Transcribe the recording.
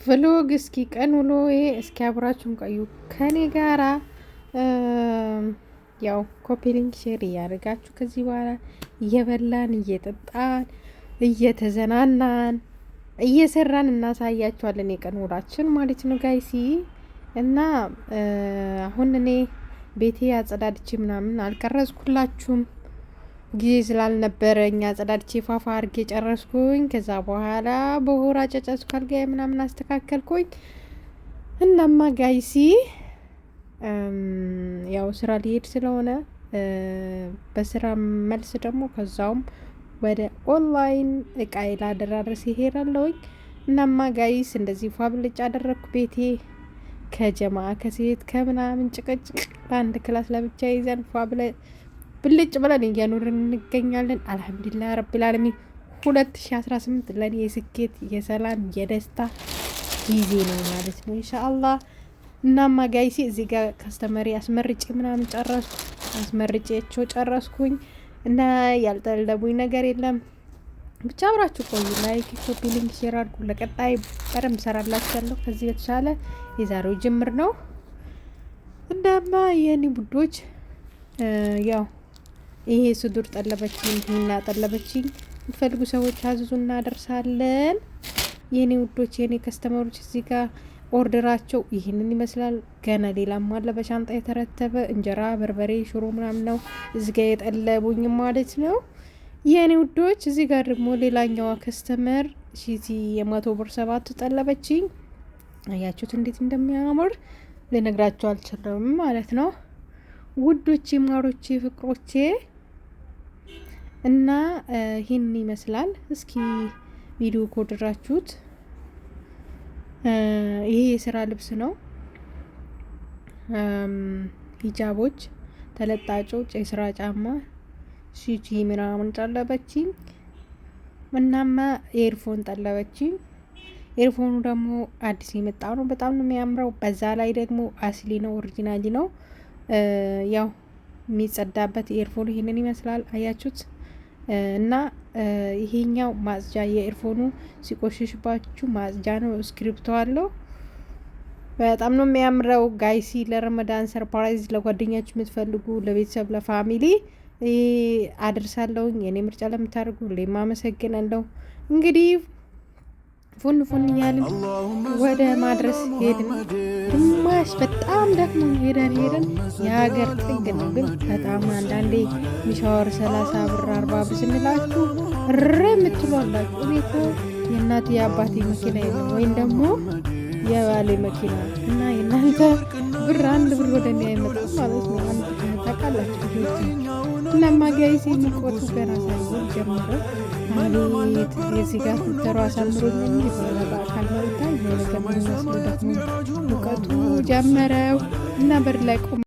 Vlog። እስኪ ቀን ውሎ እስኪ አብራችሁን ቆዩ ከኔ ጋራ። ያው copy link share እያደረጋችሁ ከዚህ በኋላ እየበላን እየጠጣን እየተዘናናን እየሰራን እናሳያችኋለን የቀን ውሏችን ማለት ነው guys። እና አሁን እኔ ቤቴ አጸዳድቼ ምናምን አልቀረጽኩላችሁም ጊዜ ስላልነበረ እኛ አጸዳድቼ ፋፋ አድርጌ ጨረስኩኝ። ከዛ በኋላ በሆራ ጨጨስኩ፣ አልጋዬ ምናምን አስተካከልኩኝ። እናማ guys ያው ስራ ሊሄድ ስለሆነ በስራ መልስ ደግሞ ከዛውም ወደ ኦንላይን እቃ ላደራረስ ይሄዳለሁኝ። እናማ guys እንደዚህ ፏ ብልጭ አደረግኩ ቤቴ ከጀማ ከሴት ከምናምን ጭቅጭቅ በአንድ class ለብቻ ይዘን ፏ ብልጭ ብለን እየኖርን እንገኛለን። الحمد لله رب العالمين 2018 ለእኔ የስኬት፣ የሰላም፣ የደስታ ጊዜ ነው ማለት ነው ኢንሻአላህ። እናማ guys እዚህ ጋር customer አስመርጬ ምናምን ጨረስኩ፣ አስመርጬቸው ጨረስኩኝ እና ያልጠለቡኝ ነገር የለም። ብቻ አብራችሁ ቆዩ። Like፣ copy link፣ share አድርጉ። ለቀጣይ በደንብ ሰራላችኋለሁ። ከዚህ በተሻለ የዛሬው ጅምር ነው። እናማ የኔ ቡዶች ያው ይሄ ስዱር ጠለበችኝ፣ ይሄና ጠለበችኝ። የምትፈልጉ ሰዎች አዝዙ፣ እናደርሳለን። የኔ ውዶች፣ የኔ customer ኦች እዚህ ጋር order ኣቸው ይህንን ይመስላል። ገና ሌላም አለ በሻንጣ የተረተበ እንጀራ፣ በርበሬ፣ ሽሮ ምናምን ነው እዚህ ጋር የጠለቡኝ ማለት ነው። የኔ ውዶች እዚህ ጋር ደግሞ ሌላኛዋ customer ሺቲ የ100 ብር 7 ጠለበችኝ። አያችሁት እንዴት እንደሚያምር ልነግራችሁ አልችልም ማለት ነው። ውዶቼ፣ ማሮቼ፣ ፍቅሮቼ እና ይህን ይመስላል። እስኪ ቪዲዮ ከወደዳችሁት ይሄ የስራ ልብስ ነው። ሂጃቦች፣ ተለጣጮች፣ የስራ ጫማ ሲቲ ምናምን ጠለበችኝ። እናማ earphone ጠለበችኝ። Earphone ኑ ደግሞ አዲስ የመጣው ነው። በጣም ነው የሚያምረው። በዛ ላይ ደግሞ አስሊ ነው፣ original ነው። ያው የሚጸዳበት earphone ይሄንን ይመስላል። አያችሁት? እና ይሄኛው ማጽጃ የ earphone ኑ ሲቆሽሽባችሁ ማጽጃ ነው። እስክሪፕቶ አለው። በጣም ነው የሚያምረው guys። ለረመዳን surprise ለጓደኛችሁ የምትፈልጉ፣ ለቤተሰብ፣ ለ family አደርሳለሁኝ። የኔ ምርጫ ለምታደርጉ ሁሌም አመሰግናለሁ። እንግዲህ ፉን ፉን እያልን ወደ ማድረስ ሄድን። ግማሽ በጣም ደክሞ ሄደን ሄደን የሀገር ጥግ ነው፣ ግን በጣም አንዳንዴ ሚሻወር 30 ብር 40 ብር ስንላችሁ ር የምትሉ አላችሁ። እኔ እኮ የእናቴ የአባቴ መኪና የለም ወይም ደግሞ የባሌ መኪና እና የእናንተ ብር 1 ብር ወደ እኔ አይመጣም ማለት ነው። አንድ ታውቃላችሁ ልጆች። እናማ guys ሙቀቱ ገና ሳይሆን ጀመረ። አቤት የዚህ ጋር filter ኡ አሳምሮኝ እንጂ በሆነ በአካል ነው ይታይ የሆነ ነገር የሚመስለው ደግሞ ሙቀቱ ጀመረው እና በር ላይ ቆመ።